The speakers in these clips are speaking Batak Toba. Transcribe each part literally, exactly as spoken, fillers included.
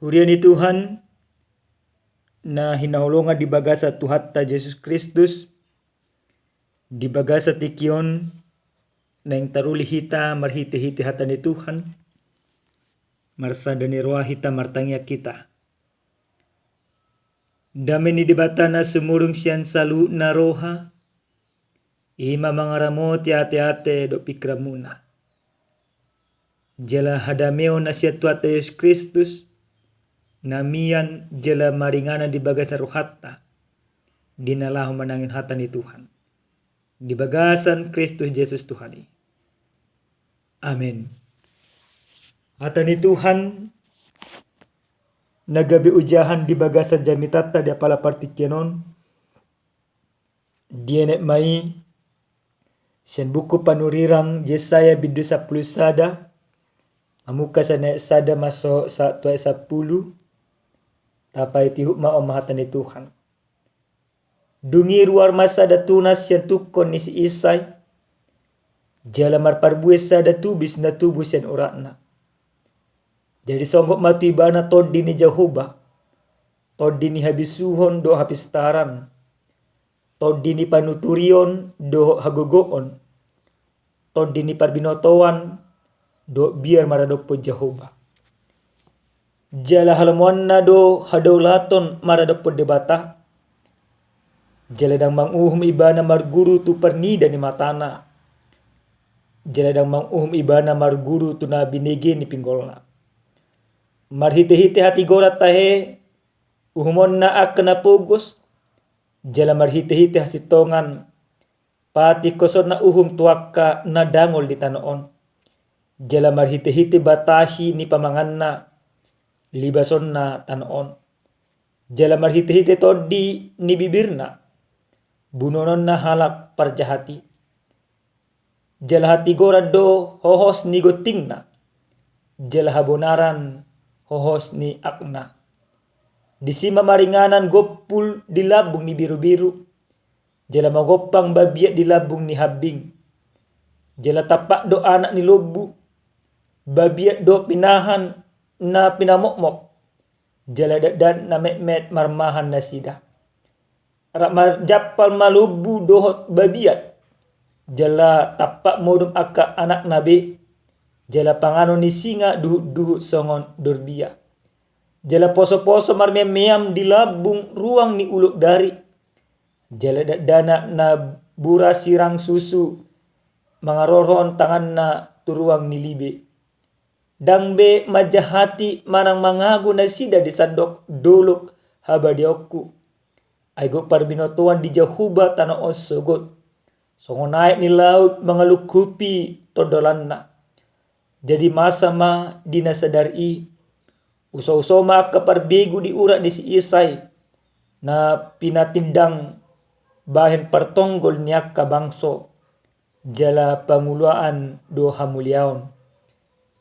Huria ni Tuhan, na hinaholongan di bagasan Tuhanta Jesus Kristus, di bagasan tingki on naeng taruli hita marhite-hite hata ni Tuhan, marsada ni roha hita, martangiang hita. Dame ni Debata na sumurung sian saluhutna roha, i ma mangaramoti ate-ate dohot pingkiranmuna. Jala hadameon na sian Tuhanta Jesus Kristus, na mian jala maringanan di bagasan rohanta, di na laho manangihon hata ni Tuhan, di bagasan Kristus Jesus Tuhan i. Amen. Hata ni Tuhan na gabe ojahan di bagasan jamitanta di apala partingkian on, dienet ma i sian buku panurirang Jesaya bindu sampulu sada, mamungka sian ayat sada masuk sa-, tu ayat sampulu. Tapaihut-ihut ma, on ma hata ni Tuhan. Dung i ruar ma sada tunas sian tungkon ni si Isai, jala marparbue sada tubis na tubu sian uratna. Jadi songgop ma tu ibana tondi ni Jahowa, tondi ni habisuhon dohot hapistaran, tondi ni panuturion dohot hagogoon, tondi ni parbinotoan dohot biar maradophon Jahowa. Jala halomoanna do hadaulaton maradophon Debata. Jala ndang manguhum ibana marguru tu parnida ni matana, jala ndang manguhum ibana marguru tu na binege ni pinggolna. Marhite-hite hatigoran tahe uhumonna angka na pogos, jala marhite-hite hasintongan patingkosonna uhum tu angka na dangol di tano on, jala marhite-hite batahi ni pamanganna libasonna tano on, jala marhite-hite tondi ni bibirna bunuononna halak parjahat i. Jala hatigoran do hohos ni gontingna, jala habonaran hohos ni akna. Disi ma maringanan gompul di lambung ni birubiru, jala magompang babiat di lambung ni hambing. Jala tampak do anak ni lombu, babiat dohot pinahan na pinamokmok, jala dakdanak na metmet marmahan nasida. Rap marjampal ma lombu dohot babiat, jala tampak modom angka anakna be, jala panganon ni singa duhut-duhut songon dorbia. Jala poso-poso marmeam-meam di lambung ruang ni ulok dari, jala dakdanak na bura sirang susu mangarorhon tanganna tu ruang ni libe. Ndang be manjahati manang mangago nasida di sandok dolok habadiaonku. Ai gok parbinotoan di Jahowa tano on sogot, songon aek ni laut mangalungkupi tondolanna. Jadi masa ma di na sadari i, uso-uso ma angka parbegu di urat ni si Isai, na pinatindang bahen partonggol ni angka bangso, jala panguluan do hamuliaon.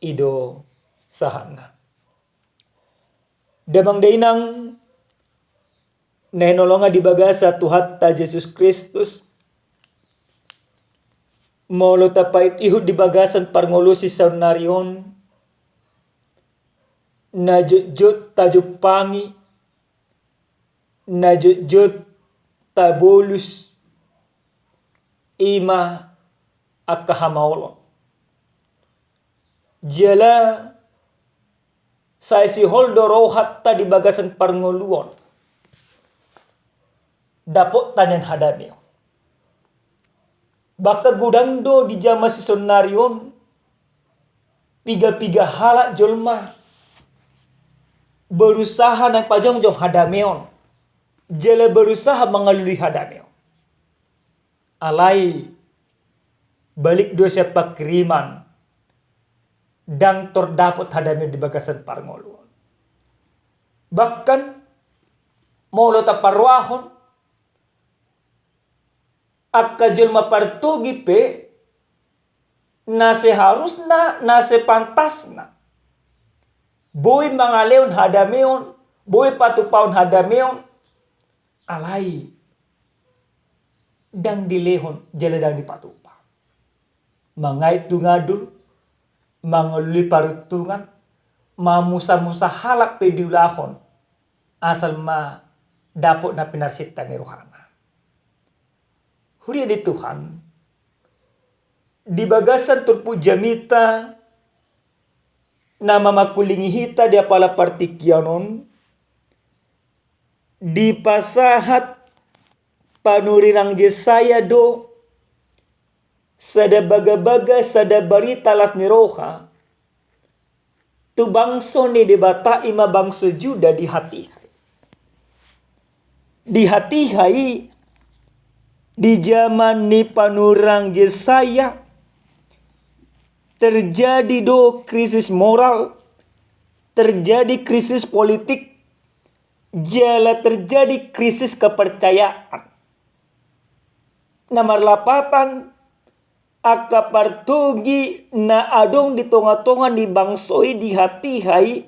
I do sahatna. Damang dainang na hinaholongan di bagasan Tuhanta Jesus Kristus, molo tapaihut-ihut di bagasan parngoluon saonnari on, na jotjot tajumpangi, na jotjot tabolus, i ma angka hamaolon. Jala sai sihol do rohanta di bagasan parngoluon, dapotta nian hadameon. Bahkan godang do di jaman saonnari on, piga-piga halak jolma berusaha naeng pajongjong hadameon, jala berusaha mangalului hadameon. Alai balik do sian pangkiriman, ndang tordapot hadameon di bagasan parngoluon. Bahkan molo taparrohahon, angka jolma partogi pe, na seharusna, na sepantasna boi mangalehon hadameon, boi patupahon hadameon, alai ndang dilehon jala ndang dipatupa. Mangait tu ngadul, mangalului paruntungan, mamusa-musa halak pe diulahon, asal ma dapot na pinarsinta ni rohana. Huria ni Tuhan, di bagasan turpuk jamita na mamangkulingi hita di apala partingkian on, dipasahat panurirang Jesaya do sada bagabaga, sada barita las ni roha tu bangso ni Debata, i ma bangso Juda di hatiha i. Di hatiha i, di jaman ni panurirang Jesaya, terjadi do krisis moral, terjadi krisis politik, jala terjadi krisis kepercayaan. Na marlapatan, angka partogi na adong di tonga-tonga ni bangso i di hatiha i,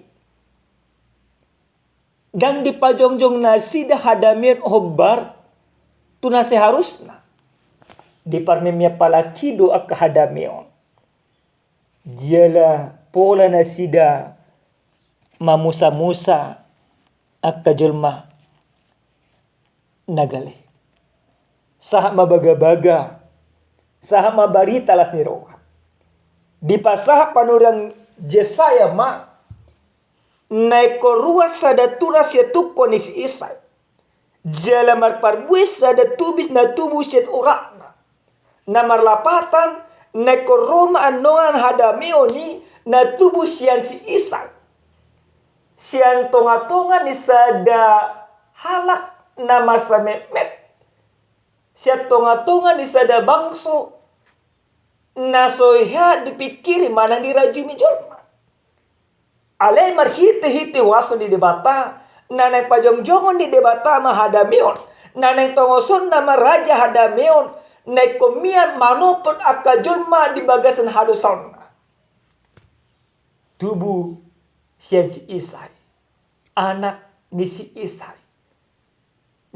ndang dipajongjong nasida hadameon hombar tu na seharusna. Diparmeme apalaki do angka hadameon. Jala pola nasida mamusa-musa angka jolma na gale. Sahat ma bagabaga, sahat ma barita las ni roha. Dipasahat panurirang Jesaya ma, na ingkon ruar sada tunas sian tungkot ni si Isai, jala marparbue sada tubis na tubu sian uratna. Na marlapatan, na ingkon ro ma annon hadameon i na tubu sian si Isai, sian tonga-tonga ni sada halak na masa metmet, sian tonga-tonga ni sada bangso na so hea dipingkiri manang dirajumi jolma. Alai marhite-hite huaso ni Debata, na naeng pajongjongon ni Debata ma hadameon, na naeng tongosonna ma raja hadameon, na ingkon mian manopot angka jolma di bagasan hadosaonna. Tubu sian si Isai, anak ni si Isai,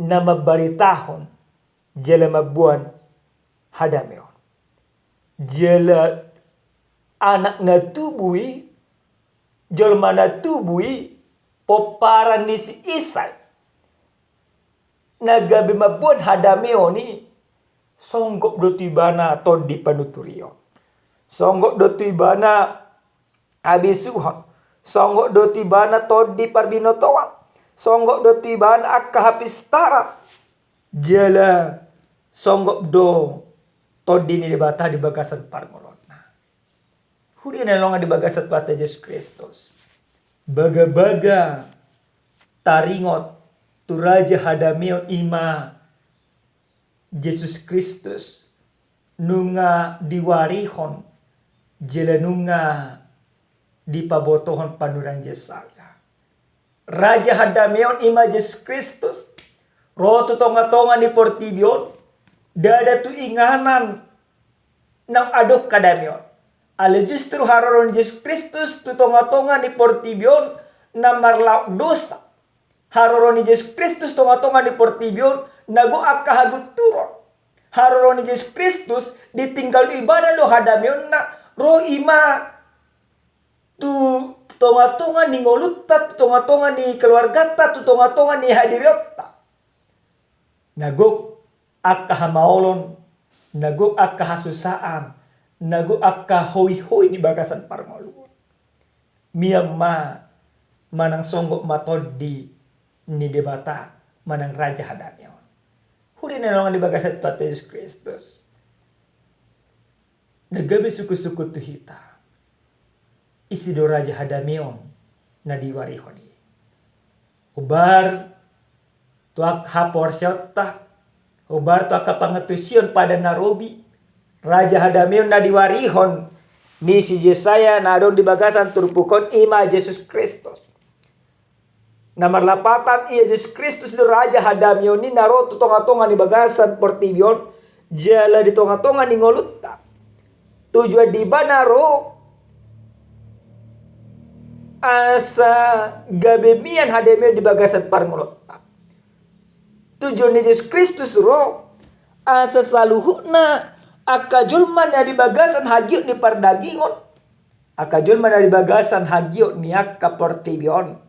na mambaritahon jala mamboan hadameon. Jala anak na tubu i, jolma na tubu i, pomparan ni si Isai na gabe mamboan hadameon i, songgop do tu ibana tondi panuturion. Songgop do tu ibana habisuhon. Songgop do tu ibana tondi parbinotoan. Songgop do tu ibana angka hapistaran. Jala songgop do tondi ni Debata di bagasan parngoluonna. Huria na hinaholongan di bagasan Tuhanta Jesus Kristus. Bagabaga taringot tu raja hadameon i ma Jesus Kristus, nunga diwarihon jala nunga dipabotohon panurirang Jesaya. Raja hadameon i ma Jesus Kristus, ro tu tonga-tonga ni portibi on, ndada tu inganan naung adong hadameon. Alai justru haroro ni Jesus Kristus tu tonga-tonga ni portibi on na marlaok dosa. Haroro ni Jesus Kristus tonga-tonga ni portibi on na gok angka hagunturon. Haroro ni Jesus Kristus ditinggal ibana do hadameonna, ro i ma tu tonga-tonga ni ngolunta, tu tonga-tonga ni keluarganta, tu tonga-tonga ni hadirionta. Na gok angka hamaolon, na gok angka hasusaan, na gok angka hoi-hoi di bagasan parngoluon. Mian ma manang songgop ma tondi ni Debata manang raja hadameon. Huria na hinaholongan di bagasan Tuhanta Jesus Kristus. Na gabe sungkun-sungkun tu hita, ise do raja hadameon na diwarihon i? Hombar tu angka haporseaonta, hombar tu angka pangantusion padan na robi, raja hadameon na diwarihon ni si Jesaya na adong di bagasan turpuk on i ma Jesus Kristus. Na marlapatan ia Jesus Kristus do raja hadameon i na ro tu tonga-tonga ni bagasan portibi on, jala di tonga-tonga ni ngolunta. Tujuan ni ibana ro asa gabe mian hadameon di bagasan parngoluonta. Tujuan ni Jesus Kristus ro asa saluhutna angka jolma na di bagasan hagiot ni pardagingon, angka jolma na di bagasan hagiot ni angka portibi on,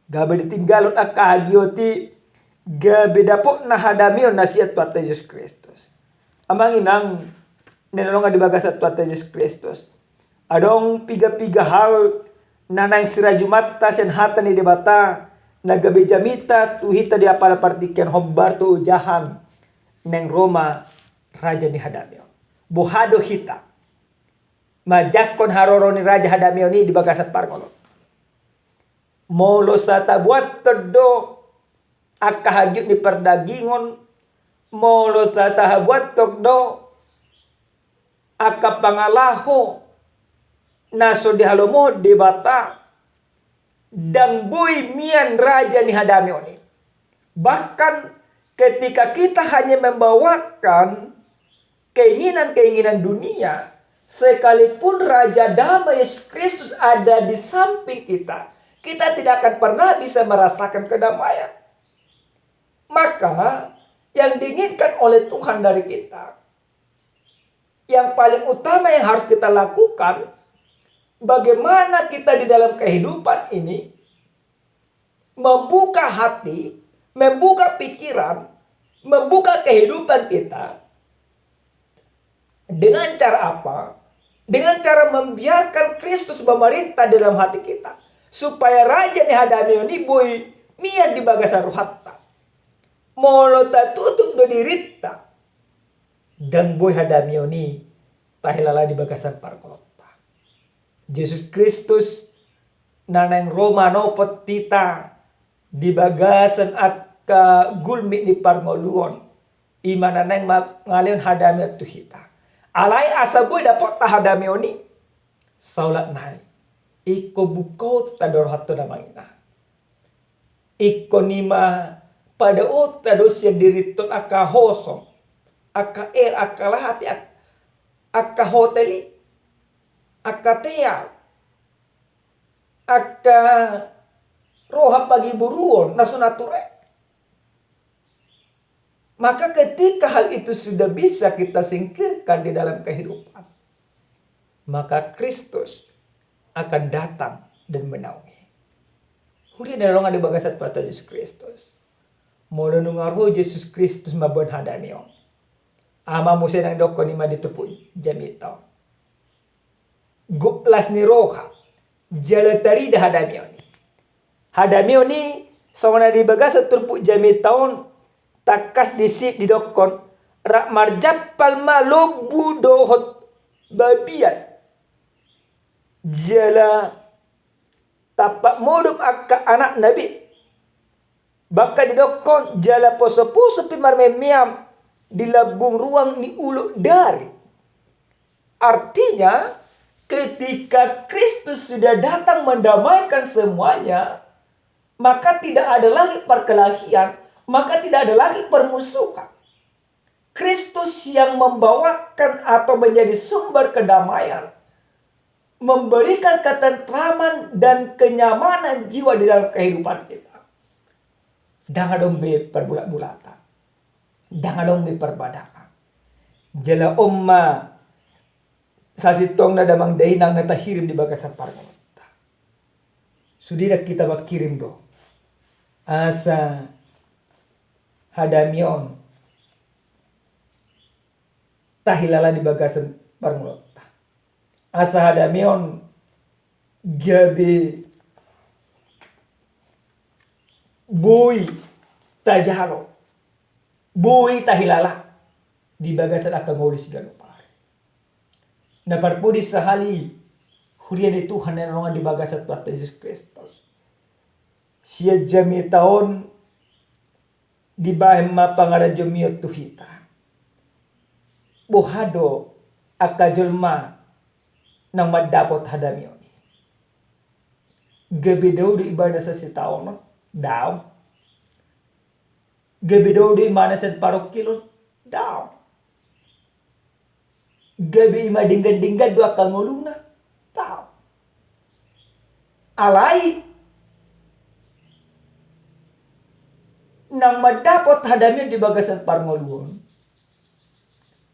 gabe ditinggalhon angka hagiot i, gabe dapotna hadameon na sian Tuhanta Jesus Kristus. Amang inang na hinaholongan di bagasan Tuhanta Jesus Kristus, adong piga-piga hal na naeng sirajumanta sian hata ni Debata, na gabe jamita tu hita di apala partingkian hombar tu ojahan naeng ro ma raja ni hadameon. Boha do hita manjangkon haroro ni raja hadameon i di bagasan parngoluon? Molo sai tabuathon do angka hagiot ni pardagingon, molo sai tahabuathon do angka pangalaho na so dihalomohon Debata, ndang boi mian raja ni hadameon i. Bahkan ketika kita hanya membawakan keinginan-keinginan dunia, sekalipun Raja Damai Yesus Kristus ada di samping kita, kita tidak akan pernah bisa merasakan kedamaian. Maka yang diinginkan oleh Tuhan dari kita, yang paling utama yang harus kita lakukan, bagaimana kita di dalam kehidupan ini membuka hati, membuka pikiran, membuka kehidupan kita. Dengan cara apa? Dengan cara membiarkan Kristus memerintah dalam hati kita, supaya raja ni hadameon i boi mian di bagasan rohanta. Molo tatutup do dirinta, ndang boi hadameon i tahilala di bagasan parngoluonta. Jesus Kristus na naeng ro manopot hita di bagasan angka gulmit ni parngoluon, i ma na naeng mangalehon hadameon tu hita. Alai asa boi dapotta hadameon i, saolat nai ingkon bungkaonta do rohanta, amang inang. Ingkon i ma padaonta do sian dirinta on angka hosom, angka el, angka lahat i, ak-, angka hotel i, angka teal, angka roha pagiburuon na so na ture. Maka ketika hal itu sudah bisa kita singkirkan di dalam kehidupan, maka Kristus akan datang dan menaungi. Huria na hinaholongan di bagasan Tuhanta Jesus Kristus, molo nunga ro Jesus Kristus mamboan hadameon, aha ma muse naeng didokkon i ma di turpuk jamita on? Gok las ni roha jala tarida hadameon i. Hadameon i songon na di bagasan turpuk jamita on, tangkas disi didokkon, rap marjampal ma lombu dohot babiat, jala tampak modom angka anakna be. Bahkan didokkon, jala posoposo pe marmeammeam di lambung ruang ni ulok dari. Artinya, ketika Kristus sudah datang mendamaikan semuanya, maka tidak ada lagi perkelahian, maka tidak ada lagi permusuhan. Kristus yang membawakan atau menjadi sumber kedamaian, memberikan ketentraman dan kenyamanan jiwa di dalam kehidupan kita. Ndang adong be parbulatbulatan, ndang adong be parbadangan. Jala on ma sasintongna damang dainang na tahirim di bagasan parngoluonta. Sude ndang hita manghirim do asa hadameon tahilala di bagasan parngoluonta. Asa hadameon gabe boi tajalo, boi tahilala di bagasan angka ngolu siganup ari. Na parpudi sahali, huria ni Tuhan na hinaholongan di bagasan Tuhanta Jesus Kristus, sian jamita on dibahen ma pangarajomion tu hita. Boha do angka jolma naung mandapot hadameon i? Gabe dao do ibana sian sitaonon? Daong. Gabe dao do ibana sian parungkilon? Daong. Gabe ima denggan-denggan do angka ngoluna? Daong. Alai naung mandapot hadameon di bagasan parngoluon,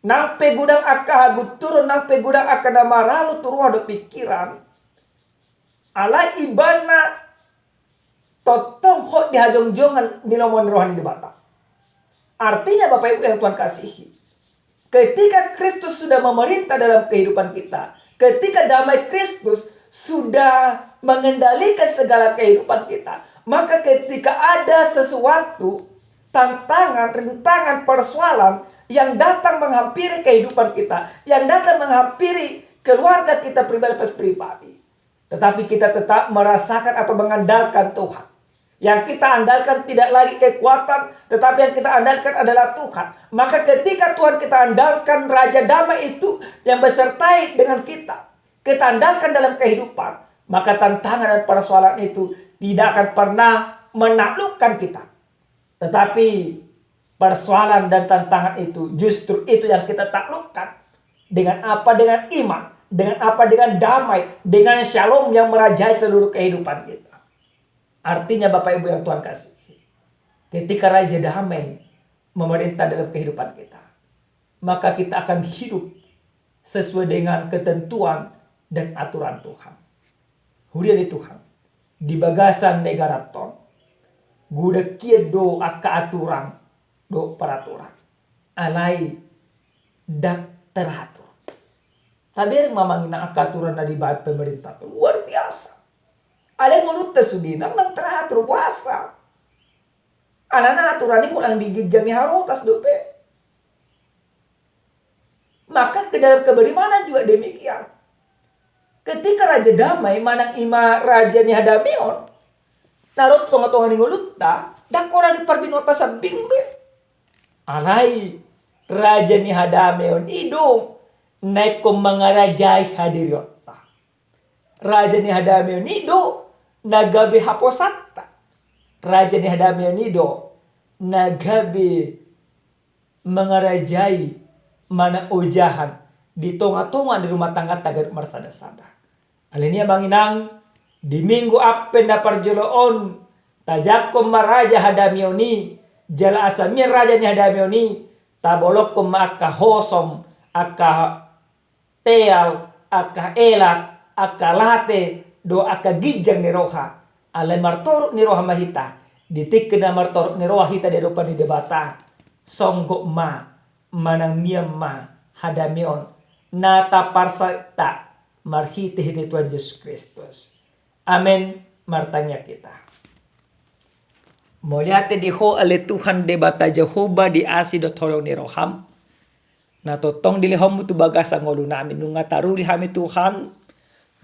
nang pe godang angka hagunturon, nang pe godang angka na maralo tu roha dohot pingkiran, Alai ibana tongtong hot di hajongjongan ni lomo ni roha ni Debata. Artinya, Bapak Ibu yang Tuhan kasihi, ketika Kristus sudah memerintah dalam kehidupan kita, ketika damai Kristus sudah mengendalikan segala kehidupan kita, maka ketika ada sesuatu, tantangan, rintangan, persoalan yang datang menghampiri kehidupan kita, yang datang menghampiri keluarga kita pribadi per pribadi, tetapi kita tetap merasakan atau mengandalkan Tuhan. Yang kita andalkan tidak lagi kekuatan, tetapi yang kita andalkan adalah Tuhan. Maka ketika Tuhan kita andalkan, Raja Damai itu yang besertai dengan kita, kita andalkan dalam kehidupan, maka tantangan dan persoalan itu tidak akan pernah menaklukkan kita. Tetapi persoalan dan tantangan itu justru itu yang kita taklukkan. Dengan apa? Dengan iman. Dengan apa? Dengan damai, dengan syalom yang merajai seluruh kehidupan kita. Artinya, Bapak Ibu yang Tuhan kasihi, ketika Raja Damai memerintah dalam kehidupan kita, maka kita akan hidup sesuai dengan ketentuan dan aturan Tuhan. Huria ni Tuhan, di bagasan negara on, godang hian do angka aturan dohot peraturan. Alai ndang teratur. Tabereng ma, Amang Inang, angka aturan na dibaen pemerintah on, luar biasa. Alai ngolunta sude, Inang, ndang teratur, boasa? Alana aturan i holan di ginjang ni harotas dope. Maka ke dalam keberimanan juga demikian. Ketika Raja Damai manang i ma Raja ni Hadameon na ro tu tonga-tonga ni ngolunta, ndang holan di parbinoto sambing be. Alai Raja ni Hadameon i do na ingkon mangarajai hadirionta. Raja ni Hadameon i do na gabe haposanta. Raja ni Hadameon i do na gabe mangarajai manang ojahan di tonga-tonga ni rumah tangganta ganup marsada-sada. Alani i, Amang Inang, di Minggu Advent na parjolo on, tajangkon ma Raja Hadameon i, jala asa mian Raja ni Hadameon i, tabolongkon ma angka hosom, angka teal, angka elat, angka late, dohot angka ginjang ni roha. Alai martorop ni roha ma hita, di tingki na martorop ni roha hita di adopan ni Debata, songgop ma, manang mian ma hadameon na taparsaulta marhite-hite Tuhan Jesus Kristus. Amen. Martangiang hita. Mauliate di Ho ale Tuhan Debata Jahowa di asi dohot holong ni roham, na tongtong dilehonmu tu bagasan ngolunami. Nunga taruli hami Tuhan,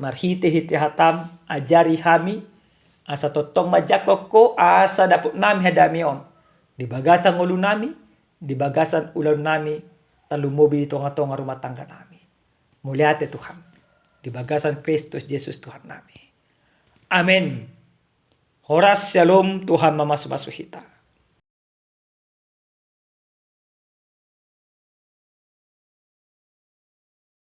marhite-hite hatam, ajari hami, asa tongtong manjangkon Ho, asa dapot nami hadameon di bagasan ngolunami, di bagasan ulaonnami, tarlumobi di tonga-tonga rumah tangganami. Mauliate Tuhan, di bagasan Kristus Jesus Tuhannami. Amen. Horas, syalom, Tuhan mamasu-masu hita.